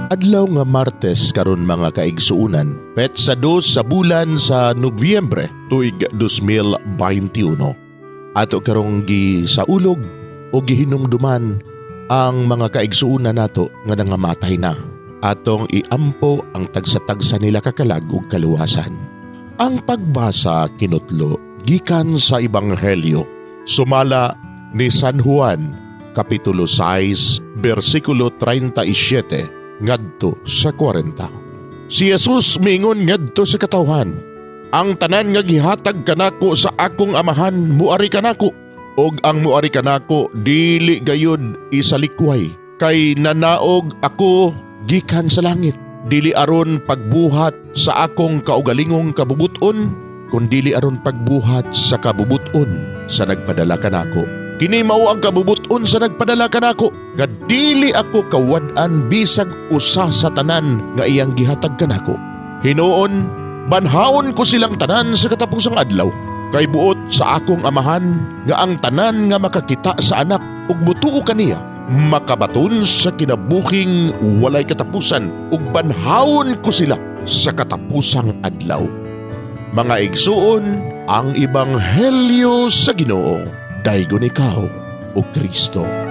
Adlaw nga Martes karon, mga kaigsuunan, petsa 2 sa bulan sa Nobyembre, tuig 2021. Ato karong gisaulog o gihinumduman ang mga kaigsuunan nato nga nangamatay na. Atong iampo ang tagsa-tagsa nila kakalag ug kaluwasan. Ang pagbasa kinutlo gikan sa Ebanghelyo sumala ni San Juan, Kapitulo 6, bersikulo 37 ngadto sa 40. Si Jesus miingon ngadto sa katawhan, "Ang tanan nga gihatag kanako sa akong Amahan muari kanako, ug ang muari kanako dili gayud isalikway, kay nanaog ako gikan sa langit dili aron pagbuhat sa akong kaugalingong kabubuton, kundili aron pagbuhat sa kabubuton sa nagpadala kanako. Kini mao ang kabubuton sa nagpadala kanako, nga dili ako kawad-an bisag usa sa tanan nga iyang gihatag kanako. Hinuon, banhaon ko silang tanan sa katapusang adlaw. Kay buot sa akong Amahan nga ang tanan nga makakita sa Anak ug mutuo kaniya makabaton sa kinabuhing walay katapusan, ug banhawon ko sila sa katapusang adlaw." Mga igsuon, ang Ebanghelyo sa Ginoo. Daygon ikaw, O Kristo.